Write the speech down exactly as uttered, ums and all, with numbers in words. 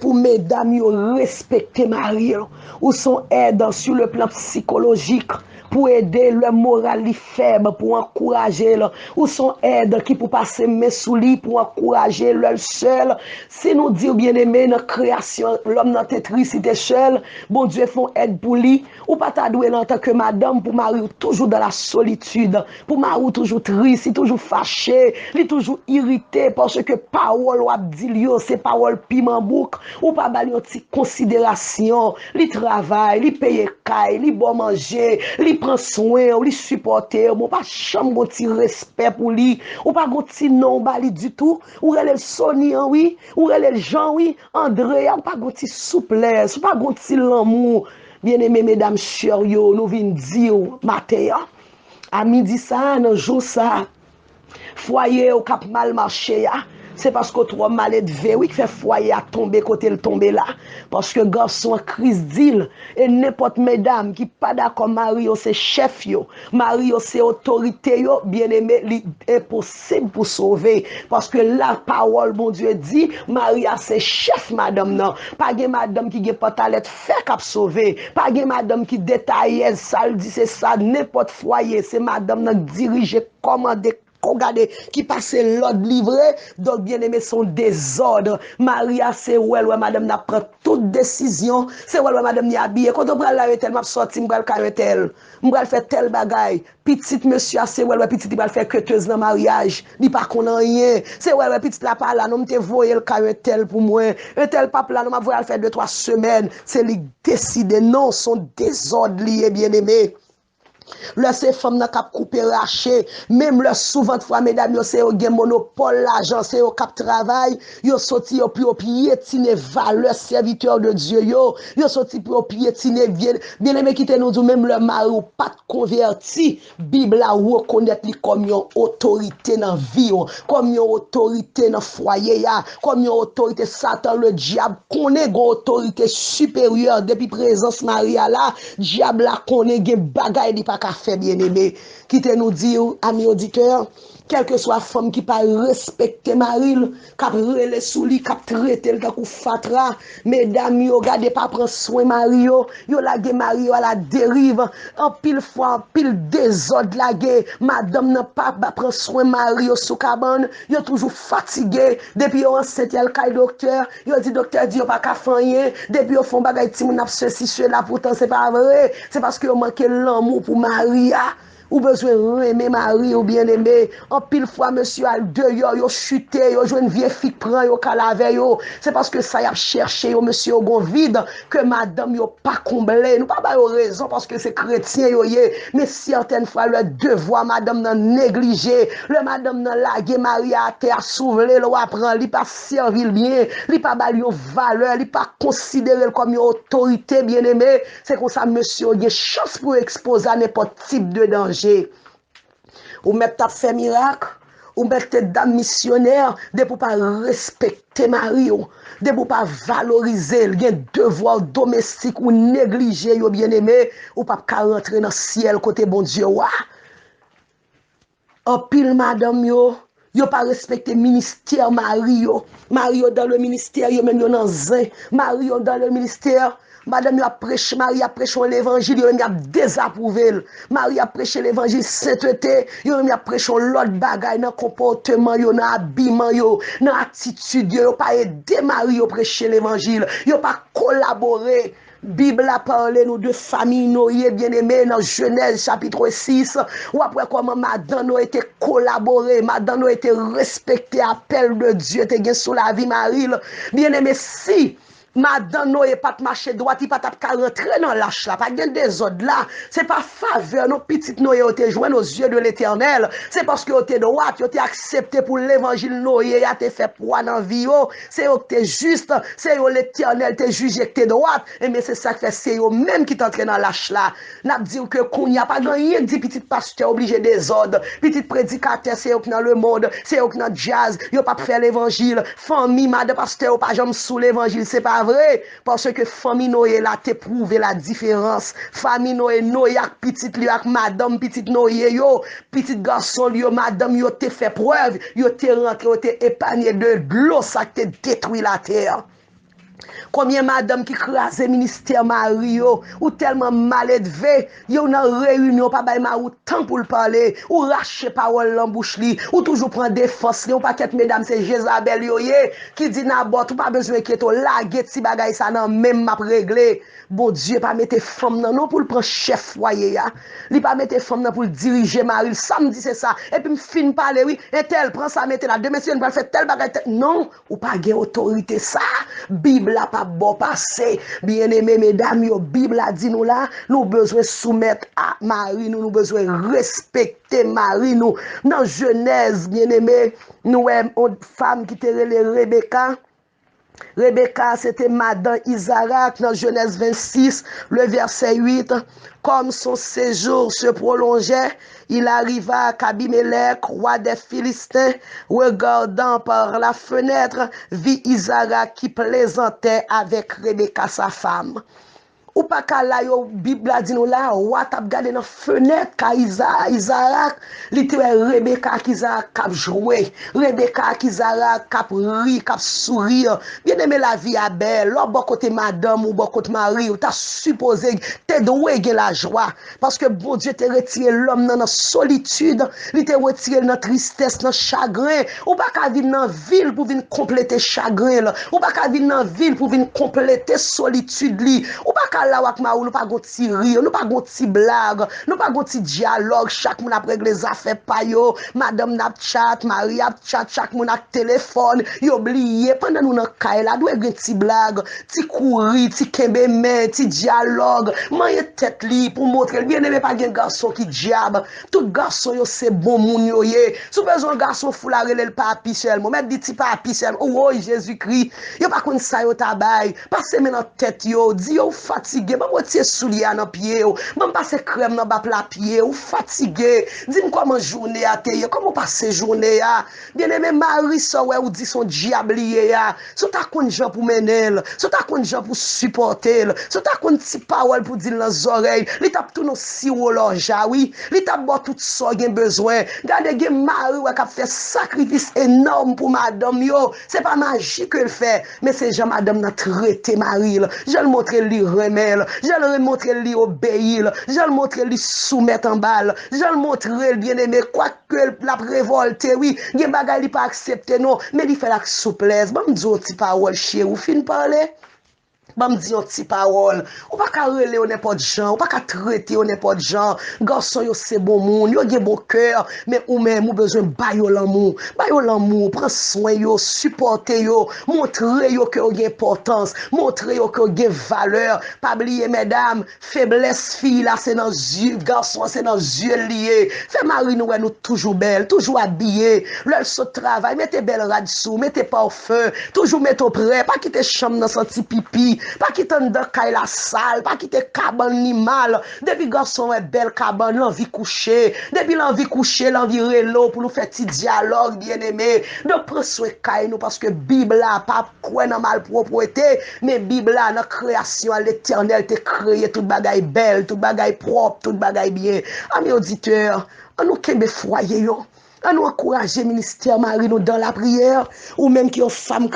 Pou medam yo respekte mari yo. Ou se yon èd sur le plan psychologique pou ede lè moral li fèb, pou ankouraje l. Ou se yon èd ki pou pase men sou li, pou ankouraje lè l sèl. Si nou di w, byeneme, nan kreyasyon, lòm nan te tris, li te sèl, Bondye fè yon èd pou li. Ou pa ta dwe la antanke madanm pou mari w toujou dans la solitude, pou mari w toujou tris, li toujou fache, li toujou irite, paske pawòl w ap di l yo, se pawòl piman bouk. Ou pa ba l yon ti konsiderasyon. Li travay, li peye kay, li ba w manje, li pran swen w, li sipòte w, men w pa janm gon ti respè pou li. Ou pa gon ti non w ba li ditou. Ou rele l Sony an, wi. Ou rele l Jean, wi. Andrea, ou pa gon ti souplès, ou pa gon ti lanmou. Byeneme medam chè yo, nou vin di w maten an, a midi sa a, nan jou sa a, fwaye w k ap mal mache a, se paske w twò maledve, wi, k fè fwaye a tonbe kote l tonbe la. Paske gason an, Kris di l, e nenpòt medam ki pa dakò mari yo se chèf yo, mari yo se otorite yo, byeneme, li enposib pou sove. Paske lapawòl Bondye di, mari a se chèf madanm nan. Pa gen madanm ki gen pantalèt fè k ap sove. Pa gen madanm ki detayèz, sa l di se sa, nenpòt fwaye, se madanm nan k dirije, kòmande, ko gade, ki pase lòd li vre. Donk, byeneme, se yon dezòd. Mari a se wè l wè madanm nan ap pran tout desizyon. Se wè l wè madanm ni abiye. Kote w pral la, entèl? M ap sòti, m pral kay entèl. M pral fè tèl bagay. Pitit mesye a, se wè l wè pitit li pral fè ketez nan maryaj. Li pa konn anyen. Se wè l wè pitit la pa la, non, m te voye l kay entèl pou mwen. Entèl p ap la, non, m ap voye al fè de twa semèn. Se li k deside, non, se yon dezòd li ye, byeneme. Lè se fanm nan k ap koupe rache, menm lè souvantfwa medam yo se yo gen monopòl lajan, se yo k ap travay, yo soti yo pou yo pyetine valè sèvitè de Dye yo, yo soti pou yo pyetine vye, byeneme, kite nou di w, menm lè mari w pa t konvèti, Bib la rekonèt li kòm yon otorite nan vi w, kòm yon otorite nan fwaye a, kòm yon otorite. Satan ledyab konnen gen otorite siperyè depi prezans mari a la. Dyab la konnen gen bagay li pa ka fè, byeneme. Kite nou di w, ami oditè, kèlkeswa fanm ki pa respekte mari l, k ap rele sou li, k ap trete l tankou fatra, medam yo, gade, pa pran swen mari yo, yo lage mari yo a la deriv. Anpil fwa, anpil dezòd lage, madanm nan pa, pa pran swen mari yo sou kabann, yo toujou fatige. Depi yo ansent, y al kay doktè, yo di doktè di yo pa ka fè anyen. Depi yo fè yon bagay, timoun ap sesi, sela, poutan se pa vre. Se paske yo manke lanmou pou mari a. Ou bezwen renmen mari w, byeneme. Anpil fwa, mesye al deyò, yo chite, yo jwenn vye fi k pran yo, k al avè yo. Se paske sa y ap chèche yo, mesye yo gon vid ke madanm yo pa konble. Nou pa ba yo rezon paske se kretyen yo ye. Men sètèn fwa, lè devwa madanm nan neglije, lè madanm nan lage mari a atè a, si w vle l, w a pran, li pa sèvi l byen, li pa ba l yon valè, li pa konsidere l kòm yon otorite, byeneme. Se konsa mesye yo gen chans pou yo ekspoze a nenpòt tip de danje. Ou mèt t ap fè mirak, ou mèt te dam misyonè, depi w pa respekte mari w, depi w pa valorize l, gen devwa domestik ou neglije yo, byeneme, ou p ap ka rantre nan syèl kote Bondye w a. Anpil madanm yo, yo pa respekte ministè mari yo. Mari yo dans le ministère, yo menm yo nan zen. Mari yo dans le ministère, madanm yo ap preche, mari ap preche yon levanjil, yo menm y ap dezapwouve l. Mari ap preche levanjil sentete, yo menm y ap preche yon lòt bagay nan konpòteman yo, nan abiman yo, nan atitid yo. Yo pa ede mari yo preche levanjil. Yo pa kolabore. Bib la pale nou de fanmi Noye, byeneme, nan Jenèz chapit sis, w ap wè kòman madan Noye te kolabore, madan Noye te respekte apèl de Dye te gen sou lavi mari l. Byeneme, si madan Noye pa t mache dwat, li pa t ap ka rantre nan lach la. Pa t gen dezòd la. Se pa favè non pitit Noye yo te jwenn aux yeux de l'Éternel. Se paske yo te dwat, yo te aksepte pou levanjil Noye a te fè pwa nan vi yo. Se yo ki te jis, se yo Letènèl te jije ki te dwat. Ebyen, se sa k fè se yo menm ki t antre nan lach la. N ap di w ke kounye a pa gen anyen k di pitit pastè oblije dezòd, pitit predikatè se yo k nan lemonn, se yo k nan djaz, yo p ap fè levanjil. Fanmi madan pastè yo pa janm sou levanjil, se pa vre. Paske fanmi Noye la te pwouve la diferans. Fanmi Noye, Noye ak pitit li yo, ak madanm pitit Noye yo, pitit gason li yo, madanm yo te fè prèv, yo te rantre, yo te epanye de dlo sa k te detwi latè. Konbyen madanm ki kraze ministè mari yo? Ou tèlman maledve, yo nan reyinyon, pa bay mari w tan pou l pale, ou rache pawòl nan bouch li, ou toujou pran defans li. Yon pakèt medam se Jezabèl yo ye, ki di Nabòt, ou pa bezwen enkyete w, lage ti bagay sa nan men m, m ap regle. Bondye pa mete fanm nan non pou l pran chèf fwaye a. Li pa mete fanm nan pou l dirije mari l. Sa m di se sa. Epi m fin pale wi. Entèl pran sa mete la. Demen si yo pral fè tèl bagay tèl. Non, ou pa gen otorite sa. Bib la p ap ba w pase. Byeneme medam yo, Bib la di nou la, nou bezwen soumèt a mari nou, nou bezwen respekte mari nou. Nan Jenèz, byeneme, nou wè yon fanm ki te rele Rebeka. Rebeka se te madan Izarak nan Jenèz vennsis, le vèsè uit. Comme son séjour se prolongeait, il arriva qu'Abimelech, roi des Philistins, regardant par la fenêtre, vit Isaac qui plaisantait avec Rebecca sa femme. Ou pa ka la yo, Bib la di nou la, wa t ap gade nan fenèt kay Iza, Izarak, li te wè Rebeka ak Izarak k ap jwe, Rebeka ak Izarak k ap ri, k ap souri. Byeneme, lavi a bèl. Lè w bò kote madanm ou, bò kote mari w, ta sipoze, te dwe gen lajwa. Paske Bondye te retire lòm nan nan solitid, li te retire l nan tristès, nan chagren. Ou pa ka vin nan vil pou vin konplete chagren l. Ou pa ka vin nan vil pou vin konplete solitid li. Ou pa ka la w ak mari w, nou pa gon ti ri, nou pa gon ti blag, nou pa gon ti dyalòg, chak moun ap regle zafè pa yo, madanm nan ap chat, mari ap chat, chak moun ak telefòn, yo bliye, pandan nou nan kay la, dwe gen ti blag, ti kouri, ti kenbe men, ti dyalòg, manyen tèt li pou montre l. Byeneme, pa gen gason ki dyab, tout gason yo se bon moun yo ye. Si w bezwen yon gason fou la, rele l papi sèlman, w mèt di ti papi sèlman, woy Jezikri, yo pa konn sa yo ta bay. Pase men nan tèt yo, di yo ou fatige, ban m retire soulye a nan pye w, ban m pase krèm nan ba pla pye w, ou fatige. Di m kòman jounen a te ye, kòman w pase jounen a. Byeneme, mari sa w wè ou di se yon dyab li ye a, si w ta konn jan pou mennen l, si w ta konn jan pou sipòte l, si w ta konn ti pawòl pou di l nan zòrèy, li t ap tounen w siwo lòja wi, li t ap ba w tout sa w gen bezwen. Gade, gen mari w wè k ap fè sakrifis enòm pou madanm yo. Se pa maji ke l fè, men se jan madanm nan trete mari l, jan l montre l li renmen l, jan l montre l li obeyi l, jan l montre l li soumèt anba l, jan l montre l, byeneme, kwak ke l ap revòlte, wi, gen bagay li pa aksepte non, men li fè l ak souplès. Ban m di w yon ti pawòl, cheri, ou fin pale? Ban m di yon ti pawòl. Ou pa ka rele yo nenpòt jan, ou pa ka trete yo nenpòt jan. Gason yo se bon moun, yo gen bon kè, men ou menm ou bezwen ba yo lanmou. Ba yo lanmou, pran swen yo, sipòte yo, montre yo ke yo gen enpòtans, montre yo ke yo gen valè. Pa bliye, medam, feblès fi la se nan zye, gason an se nan zye l li ye. Fè mari nou wè nou toujou bèl, toujou abiye. Lè l sot travay, mete bèl rad sou, mete pawfen, toujou mete w prè. Pa kite chanm nan santi pipi, pa kite anndan kay la sal, pa kite kabann li mal. Depi gason wè bèl kabann, l anvi kouche. Depi l anvi kouche, l anvi rele w pou nou fè ti dyalòg, byeneme. Donk, pran swen kay nou, paske Bib la pa kwè nan malpwòpte, men Bib la, nan kreyasyon an, Letènèl te kreye tout bagay bèl, tout bagay pwòp, tout bagay byen. Ami oditè, an nou kenbe fwaye yo. An nou ankouraje ministè mari nou dan lapriyè. Ou menm ki yon fanm